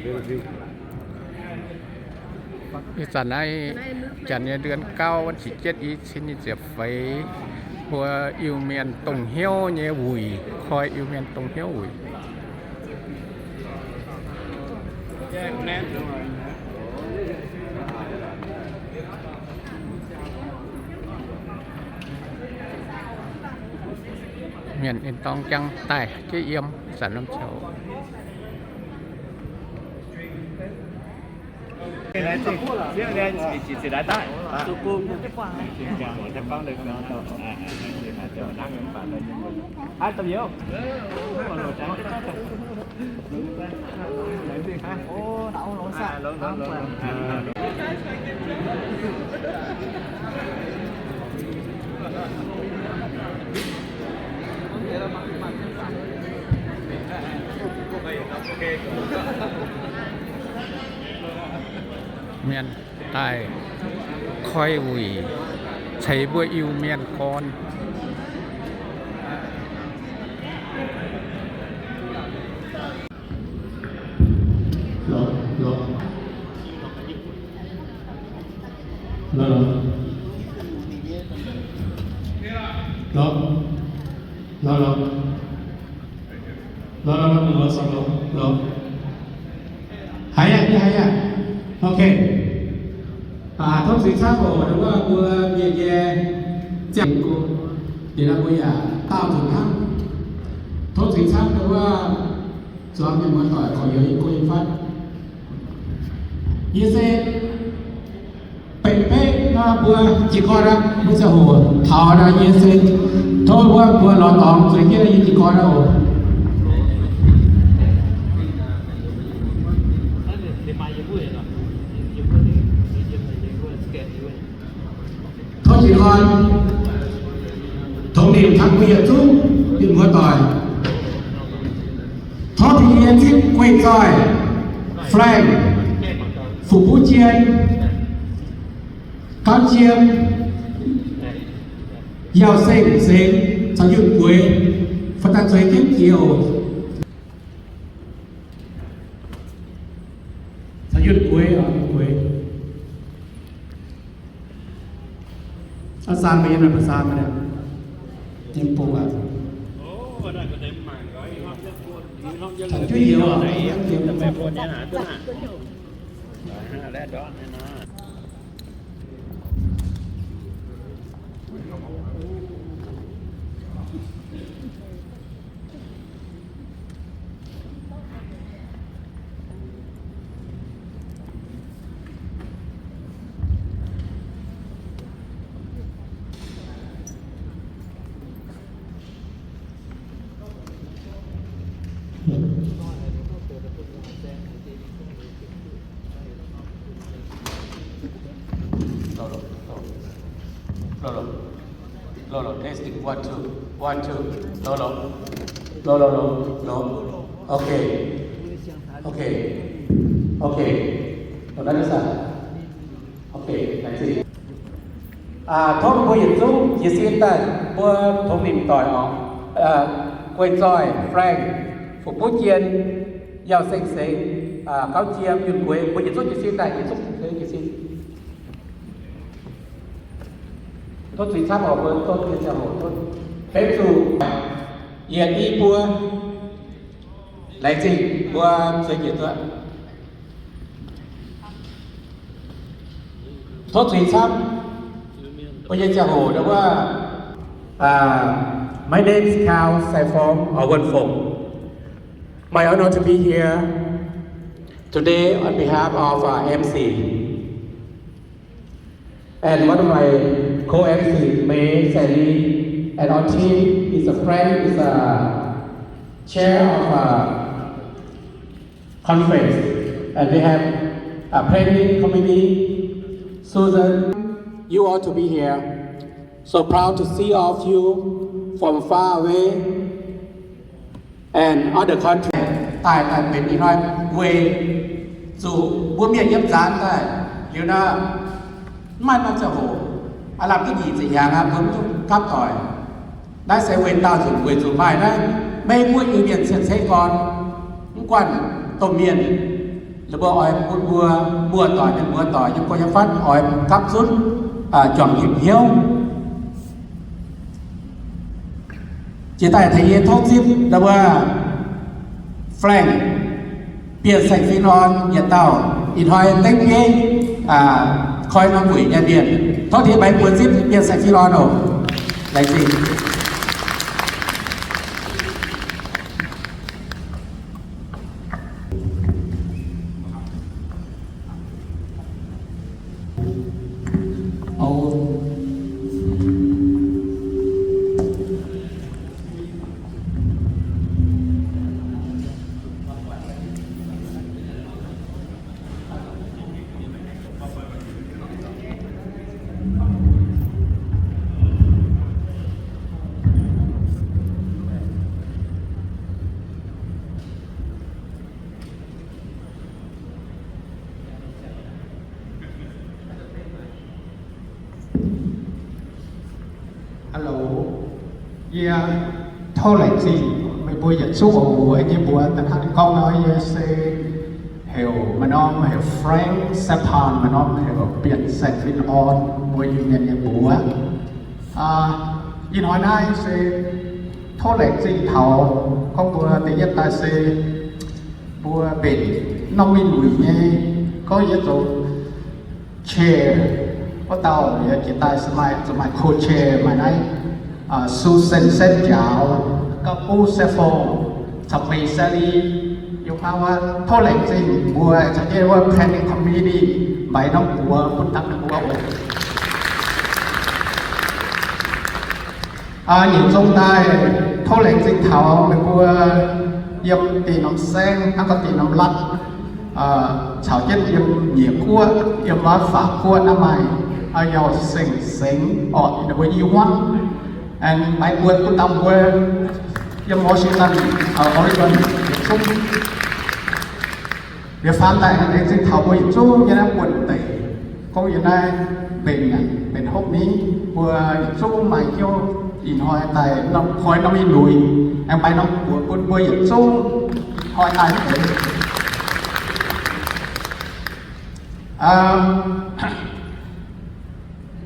Ih zanc naaiv janx nyei เดือนเก้า วันที่เจ็ด i cin nyic ziepc feix, mbuo Iu-Mienh dongh hnyouv nyei wuic, koi Iu-Mienh dongh hnyouv wuic. Mienh ninh dorng jangv daaih jiex yiem zanc norm ziangh hoc. Mienh daaih koi wuic ceix mbuo Iu-Mienh gorn. Haiz aqv, haiz aqv. Ok. Tov zuiz camv oc, wuov mbuo mienh nyei ziangh hoc, ninh mbuo yaac daauh nzunc hnangv. Tov zuiz camv wuov zuangx mienh muoz-doic gorx-youz yie go yiem fatv. Yie se benx beqv nor mbuo jiez gorn aqv, mbuo ziangh hoc taux nor yie se tov wuov mbuo lorz dorngx zueiz jienv yie jiez gorn aqv oc. Tov jiez gorn tongx nimc taux mbuo yietc zungv mienh muoz-doic. Tov tengx yie zipv guei zoih Frank, Fuqv Buv Jien, Gauv Jiem, Yaauh Seng Sengx caux Yunh Gueix, faaux daaih zueiz jienv jiex oc. Caux Yunh Gueix oc, Yunh Gueix. Aa, saan mbuo yiem naaic, mbuo saan mbuo naaic. Yiem bung aqv. Taux juov youz oc. Low, low. Low, low. Testing. One, two. One, two. Low, low. Low, low, low, low. Okay. Okay. Okay. Taux naaiv duqv saah? Okay, laengz zingh. Aa, tov mbuo yietc zungv jiez sin daaih, mbuo tongx nimc doic oc. Aa, Guei Zoih, Frank, Fuqv Buv Jien, Yaauh Seng Sengx, aa, Gauv Jiem, Yunh Gueix, mbuo yietc zungv jiez sin daaih, yietc zungv jiez sin. Tov zuiz camv oc, mbuo zorqv jienv ziangh hoc tov. Benx zuqc yietc i buo. Laengz zingh mbuo zueiz jiez duqv. Tov zuiz camv. Mbuo nyei ziangh hoc ndau wuov, uh, my name is Kao Sai Phong or Wuon Fong. My honor to be here today on behalf of, uh, M C. And one of my co-M C, Mei Sae Lee, and our team is a friend, is a chair of a conference. And we have a planning committee, Susan, you all to be here. So proud to see all of you from far away. And other country daaih, daaih benx ih hnoi weic zuqc mbuo mienh yiem zanc daaih liuz nor, mv maaih norm ziangh hoc, aav lamh duqv nyic ziepc hnyangx aqv, mbuo mv duqv gapv doic. Naaiv se weic daauh nzunc weic zuqc maaih naaiv Meiv Guoqv Iu-Mienh cien-ceqv gorn, mv guanh domh mienh, Ninh mbuo oix bun mbuo muoz-doic, mienh muoz-doic yiem gorx yiem fatv oix gapv zunv juangc nyei hnyouv. Jiex daaih tengx yie tov zipv ndau wuov Frank, Bienh Saeng Fin Orn yietc dauh ih hnoi dengv bieiv koi norm wuic nyei mienh. Tov tengx meih mbuo zipv Bienh Saeng Fin Orn oc. Laengz zingh. Hello, yie tov laengz zingh meih mbuo yietc zungv oc. Nyei mbuox da'hnangv ninh gorngv nor, yie se heuc maaih norm heuc Frank Saeng Fin Orn, maaih norm heuc Bienh Saeng Fin Orn, mbuo Iu-Mienh nyei mbuox. Ih hnoi naaiv se tov laengz zingh taux gorngv mbuo da'yietv daaih se mbuo mbenc norm mingh wuic nyei, gorngv yie zoux chair wuov dauh, liuz jiex daaih se maaih, zuqc maaih co-chair, maaih naaiv Susan Setv Njaaux, Gauv Buv Setv Fong, caux Mei Sally, yiem wuov. Tov laengz zingh mbuo caux jienv wuov planning committee mbaix norm buoz bun dangh ninh mbuo oc. Nyic zong daaih tov laengz zingh taux meih mbuo yiem dinh norm saengv, hnangv gorngv dinh norm latv, caux jienv yiem Nyiec Guoqv, yiem wuov Faac Guoqv naaiv maaih Yauh Seng Sengx orqc, ninh mbuo i hmuangv, aengx mbaix buoz bun dangh mbuo yiem Washington, Oregon yietc zungv. Liuz faanv daaih laengz zingh taux mbuo yietc zungv yiem naaiv buonv deic, gorngv yiem naaiv mbenc, mbenc hopv ni, mbuo yietc zungv maaih hnyouv ih hnoi daaih koi norm ih luic, aengx mbaix norm buoz bun mbuo yietc zungv ih hnoi daaih mv deix.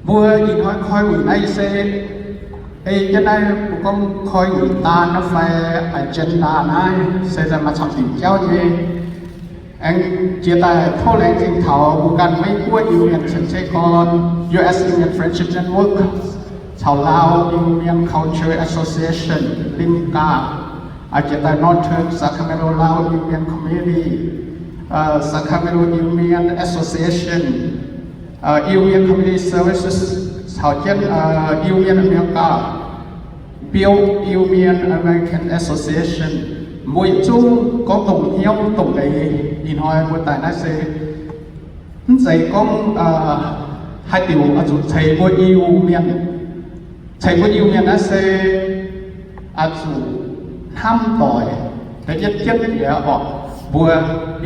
Mbuo ih hnoi koi wuic naaiv se, ei jienv naaiv mbuo gorngv koi wuic daan naaiv fai agenda naaiv se maaih camv diuc jauv nyei. Aengx jiex daaih tov laengz zingh taux mbuo ganh Meiv Guoqv Iu-Mienh cien-ceqv gorn, U S Iu-Mienh Friendship Network, caux Lao Iu-Mienh Cultural Association, Lim Gaax, jiex daaih Northern Sacramento Lao Iu-Mienh Community, Sacramento Iu-Mienh Association, Iu-Mienh Community Services, caux jienv Iu-Mienh America, Build Iu-Mienh American Association, mbuo yietc zungv gorngv dongh hnyouv dongh leiz ih hnoi mbuo daaih naaiv se mv zeiz gorngv haaix diuc oix zuqc ceix mbuo Iu-Mienh. Ceix mbuo Iu-Mienh naaiv se oix zuqc hnamv doic, da'yietv jienv jiex orqc, mbuo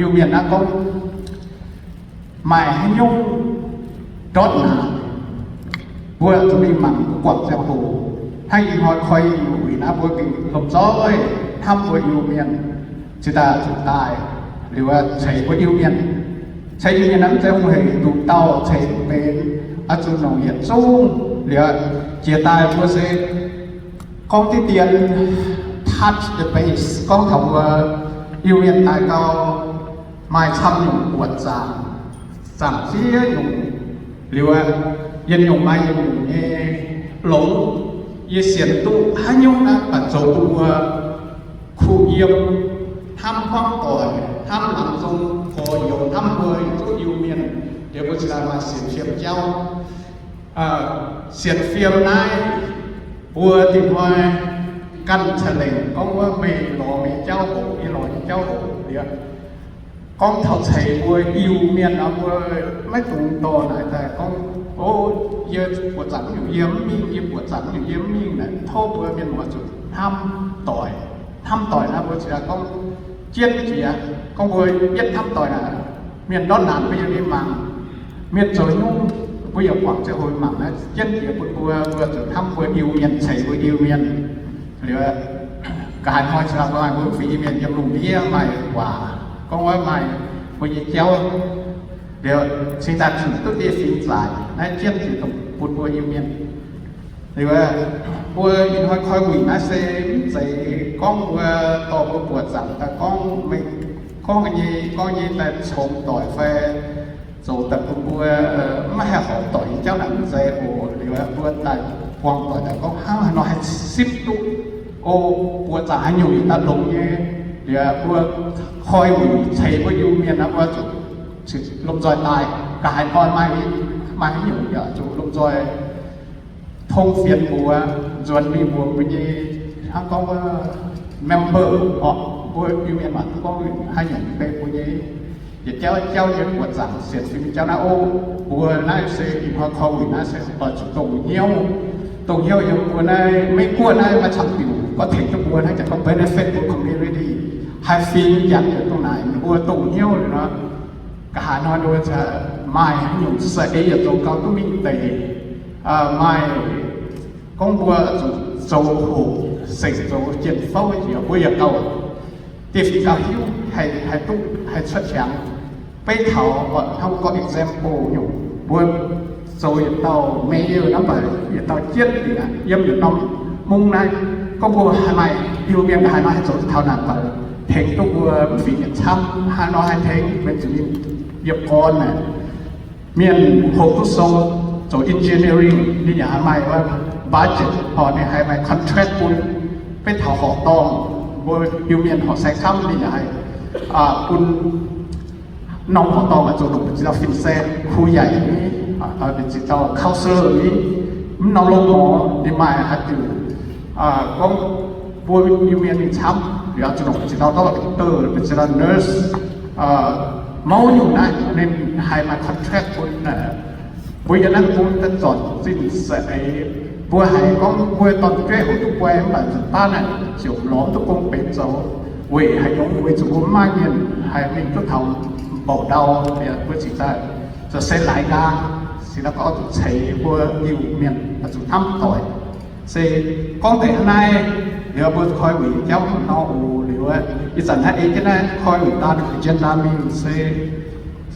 Iu-Mienh naaiv gorngv maaih haaix nyungc ndortv naanc, mbuo zuqc mingh mangc mbuo guangc ziangh hoc. Hnangv ih hnoi koi wuic naaiv mbuo gengh lomh nzoih hnamv mbuo Iu-Mienh, cingx daaih zuqc daaih liuz ceix mbuo Iu-Mienh. Ceix Iu-Mienh naaiv mv zeiz hungh hec nduqc dauh ceix mv benx, oix zuqc longc yietc zungv. Liuz jiex daaih mbuo se gorngv diqv dien, touch the base, gorngv taux mbuo Iu-Mienh daaih gau, maaih camv nyungc buoqc zaangc, zaangc ziex nyungc. Liuz yie nyungc maaih yie nyungc nyei longx, yie sienx duqv haaix nyungc naaiv baac zoux bun mbuo kuh yiem, hnamv hmuangv doic, hnamv laangz zong gorx-youz, hnamv mbuo yietc zungv Iu-Mienh. Liuz mbuo cingx daaih maaih sienx fim jauv. Sienx fim naaiv, mbuo dingc hnoi ganh ca'lengc gorngv wuov meih lorz meih jauv hoc, yie lorz yie jauv hoc liuz, gorngv taux ceix mbuo Iu-Mienh nor, mbuo maiv dungx dorh naaic daaih gorngv, o, yie buoqc zanc nyungc yie mv mingh, yie buoqc zanc nyungc yie mv mingh naaic. Tov mbuo mienh muoz zuqc hnamv doic. Hnamv doic naaiv mbuo ziouc gorngv jienv jiex, gorngv mbuo yietv hnamv doic naaic, mienh ndortv naanc mbuo yaac mingh mangc, mienh zoux nyungc mbuo yaac guangc ziangh hoc mangc naaiv. Jienv jiex bun mbuo, mbuo zuqc hnamv mbuo Iu-Mienh, ceix mbuo Iu-Mienh. Liuz, nqa'haav hnoi cingx daaih mbuo mv fingx Iu-Mienh yiem lungh ndiev maaih waac, gorngv wuov maaih mbuo nyei jauv. Liuz cingx daaih zuqc duqv ndie-fingx zaaic naaiv jienv jiex dongh bun mbuo Iu-Mienh. Liuz mbuo ih hnoi koi wuic naaiv se mv zeiz gorngv mbuo dorh mbuo buoqc zaangc daaih gorngv, gorngv nyei, gorngv nyei daaih congx doic fai zoux daaih bun mbuo maiv haih horpc doic nyei jauv naaic mv zeiz oc. Liuz mbuo daaih buangh doic daaih gorngv hnangv haaix nor haih sipv duqv o, buoqc zaangc haaix nyungc daaih longx nyei. Liuz mbuo koi wuic ceix mbuo Iu-Mienh naaiv mbuo zuqc lomh nzoih daaih, ga'haaix hnoi maaih, maaih haaix nyungc yaac zuqc lomh nzoih tong fienx mbuox, nzuonx mingh mbuox mbuo nyei, hnangv gorngv member orqc, mbuo Iu-Mienh maac duqv gorngv haaix nyungc mbuo nyei yietc jauv jauv nyei buoqc zaangc sienx fim jauv naaiv o. Mbuo naaiv se ih hnoi koi wuic naaiv se oix zuqc dongh hnyouv, dongh hnyouv yiem mbuo naaiv Meiv Guoqv naaiv maaih camv diuc gorngv tengx duqv mbuo naaiv jaax gorngv benefit mbuo community, haih fingx janx dongh naaic mbuo dongh hnyouv liuz nor, ga'haaix hnoi mbuo maaih haaix nyungc za'eix yaac zoux gau duqv mingh deix, maaih gorngv mbuo zuqc zoux hoqc sengc zoux jien fouv njiec mbuo yaac gauh dieh fingx gauh hiuv haih duqv haih cuotv qangx. Beiv taux hnangv gorngv example nyungc, mbuo zoux yietc dauh mayor naaiv mv baac yietc dauh jienv lingc aqv yiem yietc norm mungv naaiv, gorngv mbuo haaix maaih Iu-Mienh haaix nor haih zoux taux naaic mv baac tengx duqv mbuo mv fingx yietc camv, haaix nor haih tengx benx zuqc ninh yiem gorn naaic. Mienh hoqc duqv sou zoux engineering, ninh yaac haiz maaih budget, orqc ninh haiz maaih contract bun. Beiv taux horqc dorngh, mbuo Iu-Mienh horqc sai camv ninh yaac haiz bun norm horqc dorngh oix zuqc longc mbu'ziex dauh fin-saeng, kuv yaic ni, mbu'ziex dauh counselor ni, mv norm longx orqc ninh maaih haaix diuc gorngv mbuo Iu-Mienh mingh camv, yaac zuqc longc mbu'ziex dauh doctor, mbu'ziex dauh nurse, mouz nyungc naaiv ninh haiz maaih contract bun. Mbuo yiem naaiv bung daaih zornc zinh za'eix, mbuo haiz gorngv mbuo dorn-jueiv hoqc duqv guai mv baac nzunc baav naaic ziouc lorz mv duqv gong benx zoux. Weic haaix nyungc? Weic zuqc mbuo mv maaih mienh haih mingh duqv taux mbouc ndau. Mbuo cingx daaih zoux se laaix nqaang, cingx daaih gorngv zuqc ceix mbuo Iu-Mienh zuqc hnamv doic. Se gorngv deix hnangv naaiv, liuz mbuo koi wuic jauv hnangv nor oc. Liuz ih zanc naaiv ei jienv naaiv koi wuic daan agenda mingh se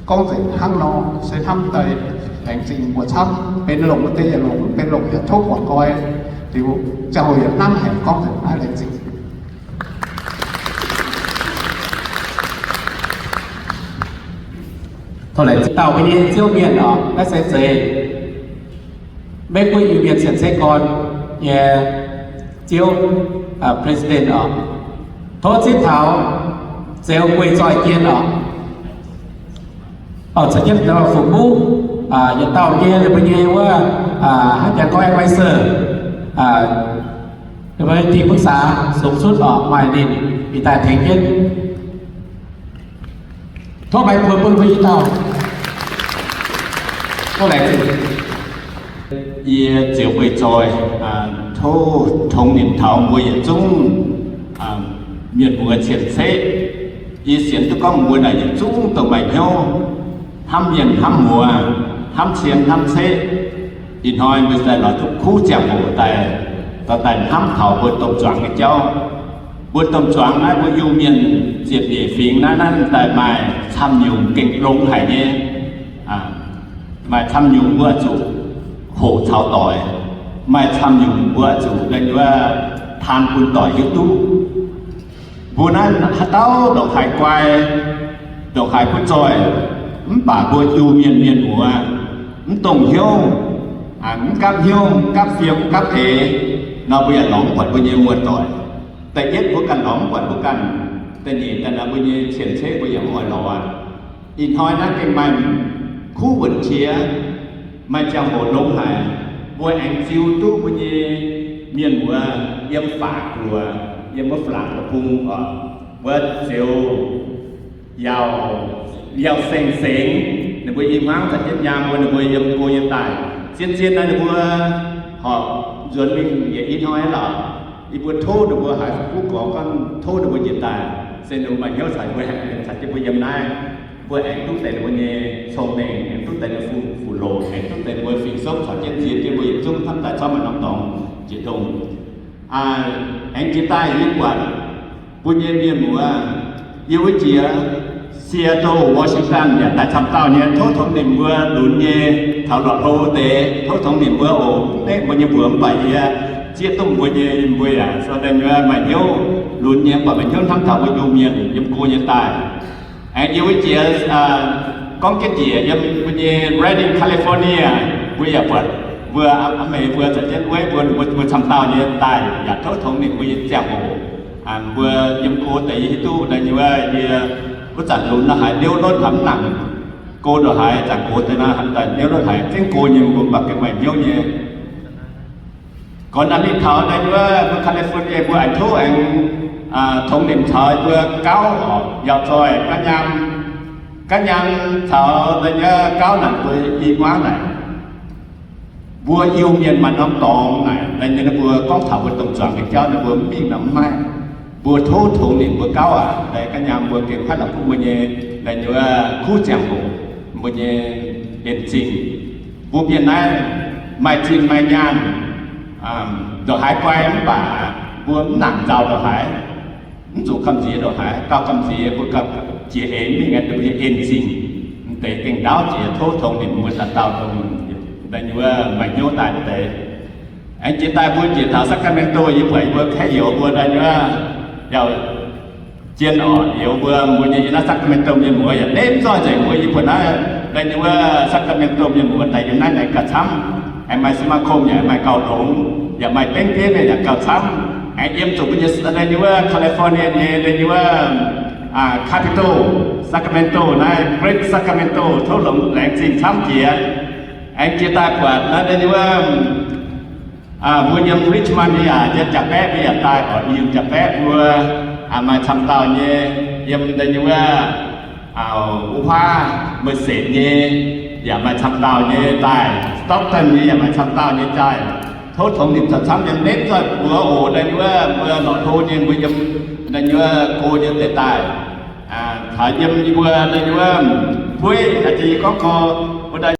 gorngv nzengc hnangv nor, se hnamv daaih laengz zingh mbuo camv, benx longc wuov deix yaac longc, mv benx longc yaac tov guangc nqoi. Liuz ziangh hoc yaac hnamv haic gorngv nzengc naaiv laengz zingh. Tov laengz zingh dauh mbuo nyei Ziouv Mienh oc, naaiv se zeiz Meiv Guoqv Iu-Mienh Cien-Ceqv Gorn nyei Ziouv, president oc. Tov zipv taux Zeux Guei Zoih Jien oc. Caux jienv dauh Fungx Muv, yietc dauh nyei ninh mbuo nyei wuov, hnangv janx gorngv advisor, ninh mbuo nyei ที่ปรึกษา สูงสุด oc, maaih ninh ih daaih tengx jienv. Tov maiv buonc bun mbuo i dauh. Tov laengz zingh. Yie Zeux Guei Zoih, tov tongx nimc taux mbuo yietc zungv mienh muoz cien-ceqv. Yie sienx duqv gorngv mbuo naaic yietc zungv dongh maaih hnyouv hnamv mienh hnamv muoz, hnamv cien hnamv ceqv. Ih hnoi mbuo daaih lorz duqv kuv ziangh hoc daaih, dorh daaih hnamv taux mbuo domh zuangx nyei jauv. Mbuo domh zuangx naaiv mbuo Iu-Mienh ziepc nyeic fingx naaiv, naaiv daaih maaih camv nyungc gengh longx haic nyei. Maaih camv nyungc mbuo zuqc hoqc caux doic, maaih camv nyungc mbuo zuqc len wuov taan bun doic hiuv duqv. Mbuo naaiv haaix dauh ndongc haaix guai, ndongc haaix butv zoih, mv baac mbuo Iu-Mienh mienh muoz mv dongh hnyouv, mv gapv hnyouv, mv gapv fiem, mv gapv eix nor, mbuo yaac lorz mv buatc mbuo nyei muoz-doic. Da'yietv mbuo ganh lorz mv buatc mbuo ganh, da'nyeic daaih naaic mbuo nyei cien-ceqv mbuo yaac mv oix lorz aqv. Ih hnoi naaiv gengh maaih kuv wuonc qiex, maaih ziangh hoc longx haic, mbuo aengx ziux duqv mbuo nyei mienh muoz yiem Faac Guoqv, yiem wuov Faa-laangc deic-bung oc, wuov Zeux Yaauh, Yaauh Seng Sengx, ninh mbuo i hmuangv caux jienv nyaam mbuo, ninh mbuo yiem go yiem daaih. Zien-zien naaiv ninh mbuo horpc nzuonx mingh yietc i hnoi lorqc. Yie mbuo tov ninh mbuo haiz fu'juv gorx gorngv tov ninh mbuo njiec daaih, se ninh mbuo maaih hnyouv caux mbuo, caux jienv mbuo yiem naaiv. Mbuo aengx duqv deix ninh mbuo nyei cong-mengh, aengx duqv deix ninh mbuo fu-, fuqv-loc, aengx duqv deix ninh mbuo fingx-soqv caux jienv nziex jienv mbuo yietc zungv hnamv daaih zorqv maaih norm dorngx jiex dongh. Aengx jiex daaih yie buatc mbuo nyei mienh muoz, yie wuov jiex Seattle, Washington yaac daaih camv dauh nyei. Tov tongx nimc mbuo lunx nyei taux lorqc hlo deix. Tov tongx nimc mbuo oc. Mv gaengh mbuo nyei mbuox mv baac yie zieqv duqv mbuo nyei, mbuo yaac maaih hnyouv lunx nyei, mv baac maaih hnyouv hnamv taux mbuo Iu-Mienh yiem go nyei daaih. Aengx yie wuov jiex gorngv jienv njiec yiem mbuo nyei Redding, California, mbuo yaac buatc mbuo a'meix mbuo za'jienv wuov mbuo, mbuo camv dauh nyei daaih yaac tov tongx nimc mbuo nyei ziangh hoc. Mbuo yiem go deix yie hiuv duqv daaih nyei wuov, yie wuov zanc lunx nor haiz niouv lotv hnamv nangc. Go ndongc haaix zanc go deix nor haiz niouv lotv haiz zengv go nyei, mbuo mv baac gengh maaih hnyouv nyei. Gorngv naaiv mingh taux daaih nyei wuov mbuo California mbuo aengx tov aengx tongx nimc caux mbuo gauv oc, yaac zoih gaav nyaam, gaav nyaam caux daaih nyei gauv naaic mbuo i guaav naaic. Mbuo Iu-Mienh maaih norm dorngx naaic, daaih nyei ninh mbuo gorngv taux mbuo domh zuangx nyei jauv ninh mbuo mv mingh nor mv maaih. Mbuo tov tongx nimc mbuo gauv aac, daaih gaav nyaam mbuo gengh paaiv la'kuqv mbuo nyei, daaih nyei wuov kuv ziangh hoc, mbuo nyei en zingh. Mbuo mienh naaiv maaih zinh maaih nyaanh, ndongc haaix guai mv baac mbuo mv nangc nzauh ndongc haaix, mv zuqc gamh nziex ndongc haaix. Gauh gamh nziex mbuo gauh jiex eix mingh nyei, mbuo nyei en zingh m'deix gengh ndaauv jiex. Tov tongx nimc mbuo dauh dauh dongh daaih nyei wuov maaih hnyouv daaih m'deix. Aengx jiex daaih mbuo jiex taux Sacramento, yie buatc yie mbuo kaeqv youz mbuo daaih nyei wuov, yaac jien orqc, youz mbuo, mbuo nyei yiem naaiv Sacramento mienh muoz yaac nemv zoih nzengc mbuo. Yie buatc naaiv daaih nyei wuov Sacramento mienh muoz daaih yiem naaiv naaic gauh camv. Aengx maaih สมาคม yaac maaih gauh longx, yaac maaih dengv diev mienh yaac gauh camv. Aengx yiem zuqc mbuo nyei daaih nyei wuov California nyei daaih nyei wuov Capitol, Sacramento naaiv, Greater Sacramento, tov longx laengz zingh camv jiex. Aengx jiex daaih buatc naaiv daaih nyei wuov mbuo yiem Richmond nyei yaac, yiem jaa-baeqv mbuo yaac daaih oc. Yiem jaa-baeqv mbuo maaih camv dauh nyei, yiem daaih nyei wuov wuov huaav Merced nyei yaac maaih camv dauh nyei daaih, Stockton nyei yaac maaih camv dauh nyei daaih. Tov tongx nimc camv-camv yiem nemv zoih mbuox oc. Daaih nyei wuov mbuo lorqc hlo nyei mbuo yiem daaih nyei wuov go nyei deix daaih, taux yiem yie mbuo daaih nyei wuov bueiv, yie gorngv ko, mbuo daaih